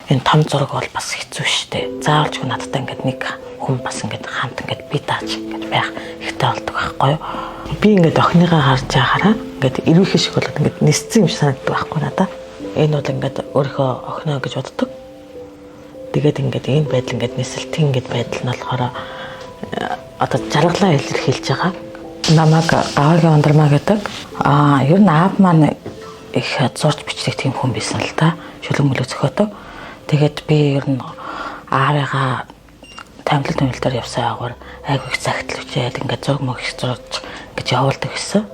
Энэ том зураг бол бас хэцүү шттэ. Заавалчгүй надтай ингээд нэг хүн бас ингээд хамт ингээд би дааж ингээд байх хэрэгтэй болдог байхгүй юу? Би ингээд охиныгоо харж байхаараа ингээд эрвэх шиг болоод ингээд нисцэн юм шиг санагддаг байхгүй надаа. Энэ бол ингээд өөрийнхөө охиноо гэж боддог. Тэгээд ингээд энэ байдал ингээд нисэлтэн ингээд байдал нь болохоор одоо жаргалаа илэрхийлж байгаа. Намайг Гаваагийн Ундрмаа гэдэг. Аа, ер нь аав маань их зурж бичдэг тийм хүн байсан л та. Шүлэг мөлөө зөхиөдөг. Тэгээд би ер нь аавыгаа тамилал тэмэлтээр явсан агуур айгүй их загтал бичээд ингээд зураг мөг их зурж гэж явуулдаг гэсэн.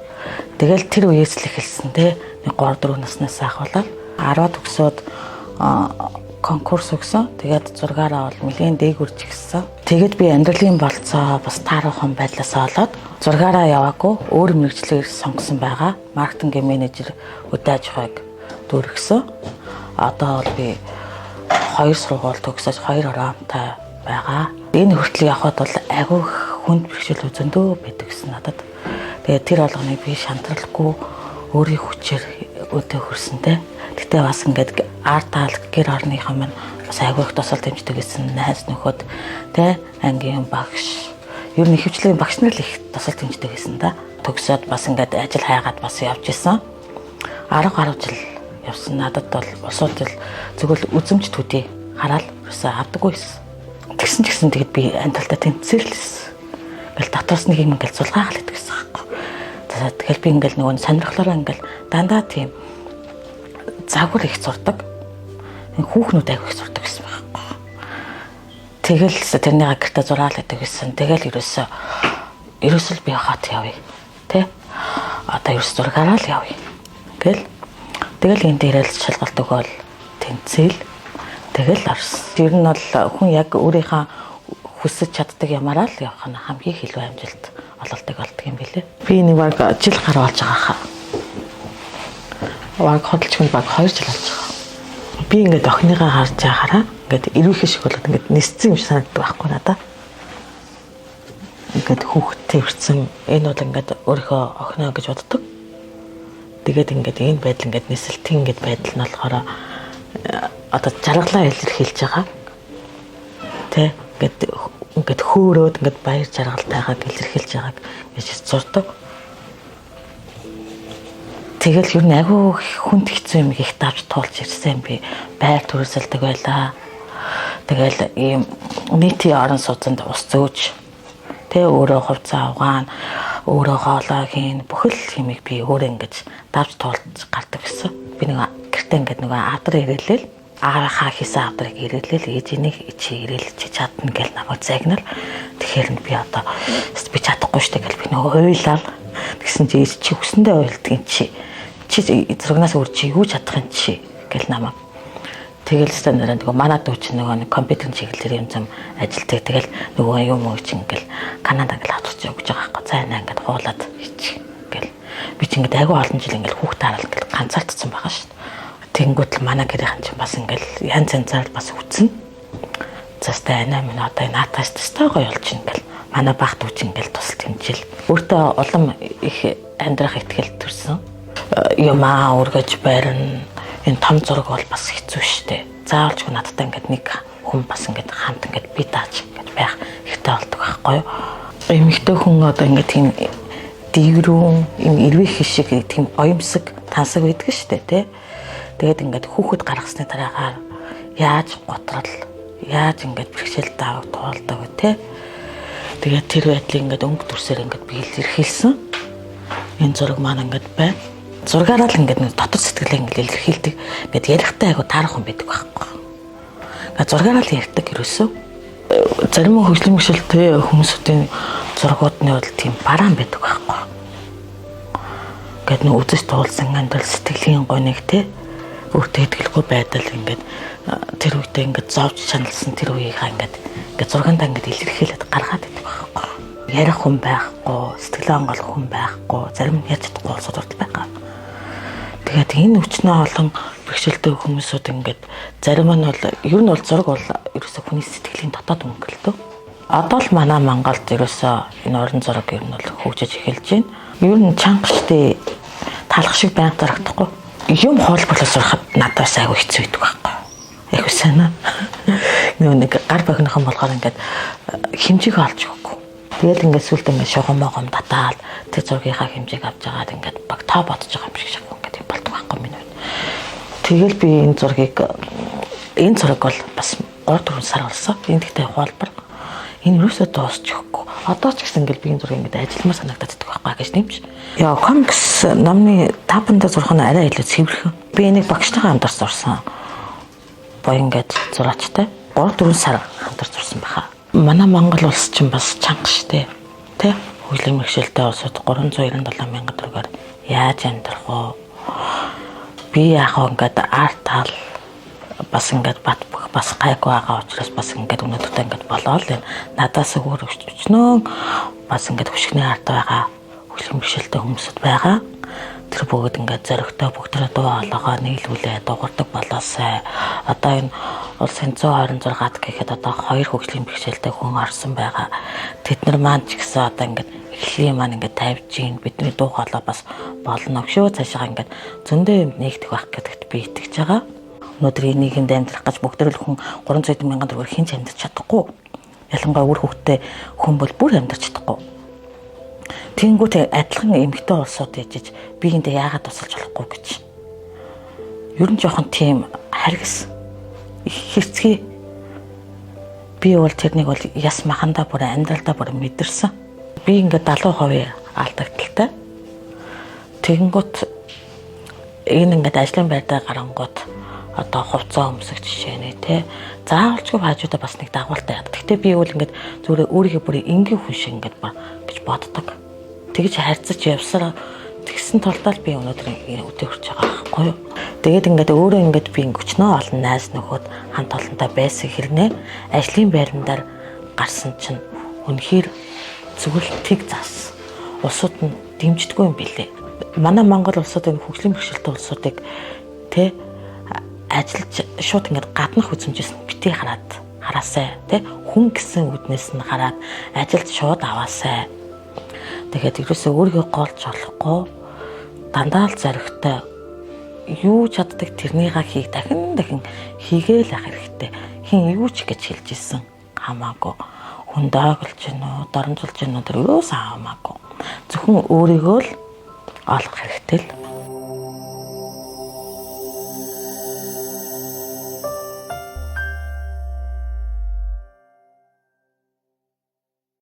Тэгэл тэр үеэс л эхэлсэн те. 3 4 наснаас ахуулаад 10 төгсөөд конкурс өгсөн. Тэгээд зургаараа бол нэлээд дээгүрж гисэн. Тэгээд би амьдралын болцоо бас тааруухан байдлаасаа болоод зургаараа яваагүй өөр мэргэжлээр сонгосон байгаа. Маркетингийн менежер өдөө аж ахуйг дүүргэсэн. Одоо бол би 2 сургууль төгсөж 2 ороомтой байгаа. Энэ хүртэл явхад бол айгүй хүнд бэрхшээл зөндөө байдаг гэсэн надад. Тэгээд тэр болгоныг би шантралгүй өөрийн хүчээр өдөө хөрсөнтэй. Гэтэ бас ингээд ар таал гэр орныхон маань бас айгүй их тусал дэмждэг гэсэн, найз нөхөд тэ, ангийн багш. Ер нь ихэвчлэн багш нар л их тусал дэмждэг гэсэн да. Төгсөөд бас ингээд ажил хайгаад бас явж исэн. 10 гаруй жил явсан, надад бол улсууд л зөвхөн үзэмж төдий хараад ерөөсөө авдаггүй байсан. Тэгсэн ч гэсэн тэгэд би амьдралдаа тэнцээрлсэн. Ингээл дотроос нэг юм ингээл зулгаахал гэдэг гэсэн байхгүй. Тэгэл би ингээл нөгөө сонирхлоороо ингээл дандаа тийм загвар их зурдаг. Хүүхнүүд аяг их зурдаг гэсэн байхгүй. Тэгэл тэрнийг гэртээ зураал гэдэг гэсэн. Тэгэл ерөөсөө би хот явъя. Тэ? Одоо ерөөс зургаараа л явъя. Гэл тэгэл энэ дээрэл шалгалт өгөөл тэнцээл тэгэл орсон. Ер нь бол хүн яг өөрийнхөө хүсэж чаддаг ямаараа л явах нь хамгийн илүү амжилт ололдог болдог юм билээ. Би нэг баг жил гаруй болж байгаа хаа. Баг хөдөлж баг 2 жил болж байгаа. Би ингээд охиныгоо харж байхаараа ингээд эрвэх шиг болоод ингээд нисцэн юм шиг санагддаг байхгүй надаа. Ингээд хүүхдтэй хүрсэн, энэ бол ингээд өөрийнхөө охиноо гэж боддог. Тэгээд ингээд энэ байдал ингээд нисэлтэн ингээд байдал нь болохоор одоо жаргалаа илэрхийлж байгаа. Тэ, ингээд хөөрөөд ингээд баяр жаргалтайгааг илэрхийлж байгааг гэж зурдаг. Тэгэл ер нь айгүй хүнд хэцүү юм их давж туулж ирсэн би. Байр төрөсөлдөг байлаа. Тэгэл ийм нийтийн орон сууцнд ус зөөж тэ, өөрөө хувцас авгаан, өөрөө хоолоо хийн, бүхэл юмыг би өөрөө ингэж давж туулж гардаг гэсэн. Би нэг гэртээ ингээд нөгөө авдар ирээлэл, аавынхаа хийсэн авдрыг ирээлэл, ээжинийг чи ирээл чи чадна гэл намайг загнал. Тэгэхээр би одоо би чадахгүй штэ гэл би нөгөө уйлал. Тэгсэн чи ээж чи өсөндөө уйлдгийн чи чи зургнаас өөр чи юу чадах юм чи гэл намайг. Тэгэл өстой нэрээ нөгөө манай дүү чинь нөгөө нэг компьютерийн чиглэлээр юм зам ажилтдаг. Тэгэл нөгөө юм уу чинь ингээл Канада ингээл авчирч өгч байгаа байхгүй. За энэ ингээд хуулаад хийчих гэл. Би чинь ингээд айгүй олон жил ингээл хүүхдээ хараад ингээл ганцаардсан байгаа шүү дээ. Тэнгүүт л манай гэрийнхэн чинь бас ингээл янз янзаар бас үтсэн. За өстой анаа минь одоо наатаас өстой гоё болж ингээл манай бах дүү чинь ингээл тусалт хэмжил. Өөртөө улам их амьдрах ихтгэл төрсөн. Юмаа өргөж барина. Энэ том зураг бол бас хэцүү шттэ. Заавалчгүй надтай ингээд нэг хүн бас ингээд хамт ингээд би дааж ингээд байх хэрэгтэй болдог байхгүй юу? Эмэгтэй хүн одоо ингээд тийм дийврүүн, юм эрвэх шиг тийм гоёмсог тансаг байдаг штэ тий. Тэгээд ингээд хүүхэд гаргасны дараагаар яаж готрол, яаж ингээд бэрхшээл даваг туулдаг вэ тий. Тэгээд тэр байдлыг ингээд өнгө дүрсээр ингээд би илэрхийлсэн. Энэ зураг маань ингээд байна. Зургаараа л ингээд дотор сэтгэлээ ингээд илэрхийлдэг. Ингээд ярихтай айгу таарах хүн байдаг байхгүй. Ингээд зургаараа л ярьдаг ерөөсөө. Зарим хөгжлийн бэрхшээлтэй хүмүүсүүдийн зургууд нь бол тийм бараан байдаг байхгүй. Ингээд нөө үзэж туулсан амьдрал сэтгэлийн гониг те, өөртөө итгэлгүй байдал ингээд тэр үедээ ингээд зовж чаналсан тэр үеийнхаа ингээд ингээд зургандаа ингээд илэрхийлээд гаргаад байдаг байхгүй. Ярих хүн байхгүй, сэтгэлээ онгойлгох хүн байхгүй, зарим нь ярьж чадахгүй улсууд хүртэл байгаа. Тэгээд энэ өчнөө олон бэрхшээлтэй хүмүүсүүд ингээд зарим нь бол ер нь бол зураг бол ерөөсөө хүний сэтгэлийн дотоод өнгө л дөө. Одоо л манай Монголд ерөөсөө энэ орон зураг ер нь бол хөгжиж эхэлж байна. Ер нь чанга штэ, талах шиг байнга зурагдахгүй. Юм хоол болоо сурахад надад бас айгүй хэцүү байдаг байхгүй. Айгуу санаа. Нөгөө нэг гар богинохон болохоор ингээд хэмжээг олж өгөхгүй. Тэгэл ингээд сүлд ингээд шугам могом татаал тэр зургийнхаа хэмжээг авч агаад ингээд баг тоо бодож байгаа юм шиг шахав ингээд юм болдог байхгүй миний хувьд. Тэгэл би энэ зургийг энэ зураг бол бас 3 4 сар болсон. Энэ гэхдээ хуулбар. Энэ юусоо дуусчихгүй. Одоо ч гэсэн ингээл би энэ зургийг ингээд ажилламаар санагдаад идэх байхгүй гэж нэмж. Яа, комикс номны таапанда зурх нь арай илүү цэвэрхэн. Би энийг багштайгаа хамтарч зурсан. Боён гээд зураачтай. 3 4 сар хамтарч зурсан баха. Манай Монгол улс чинь бас чанга штэ. Тэ? Хөгжлийн мэргэшилтэй улсууд 397 мянган төгрөгөөр яаж амьдрах вэ? Би яг ингээд арт тал бас ингээд бат бас гайгүй байгаа учраас бас ингээд өнөөдөртөө ингээд болоо л энэ надаас өөр өчнөө бас ингээд хөшгөний ард байгаа хөгжлийн бэрхшээлтэй хүмүүсд байгаа. Тэр бүгд ингээд зоригтой бүгдрээ дуу хоолойгоо нийлүүлээ дуурдаг болоосай. Одоо энэ улсын 126-ад гэхэд одоо хоёр хөгжлийн бэрхшээлтэй хүн орсон байгаа. Тэд нар маань ч гэсэн одоо ингээд эхлэлийн маань ингээд тавьж гин бидний дуу хоолой бас болно шүү. Цаашаа ингээд зөндөө юм нэгдэх байх гэдэгт би итгэж байгаа. Өнөөдөр энэ нийгэмд амьдрах гэж бүгд л хүн 300 мянган төгрөгөөр хэн ч амьдарч чадахгүй. Ялангуяа үр хөвгтэй хүн бол бүр амьдарч чадахгүй. Тэнгүүт адилхан эмэгтэй улсууд яжиж би эндээ яагаад тусалж болохгүй гэж. Ер нь жоохон тийм харгас их хэрцгий. Би бол тэрнийг бол яс махандаа бүр амьдралдаа бүр мэдэрсэн. Би ингээд 70% алдагдaltaй. Тэгэнгүүт энэ ингээд ажлын байрдаа гарангууд одоо хувцас өмсөх жишээ нэ тэ заавалчгүй хажуудаа бас нэг дагуултай яадаг. Гэхдээ би бол ингээд зүгээр өөрийгөө бүр энгийн хүн шиг ингээд гэж боддог. Тэгж харьцаж явсараа тэгсэн тулдаа л би өнөөдөр өдөө хүрч байгаа байхгүй юу. Тэгээд ингээд өөрөө ингээд би өчнөө олон найз нөхөд хамт олонтой байсан хэрнээ ажлын байрандаар гарсан чинь үнэхээр зүгээр л тэг зас. Улсууд нь дэмждэггүй юм билээ. Манай Монгол улсууд энэ хөгжлийн бэрхшээлтэй улсуудыг тэ ажиллаж шууд ингээд гаднах үзмжээс нь битгий хараад хараасай тий хүн гэсэн үднээс нь хараад ажилд шууд аваасай. Тэгэхээр ерөөсөө өөрийгөө голж болохгүй дандаа л зоригтой юу чаддаг тэрнийгаа хийг дахин дахин хийгээл ах хэрэгтэй. Хин юу ч гэж хэлж исэн хамаагүй. Хүн дооглож гин үү, доромжилж гин үү тэр ерөөсөө хамаагүй. Зөвхөн өөрийгөө л олох хэрэгтэй л.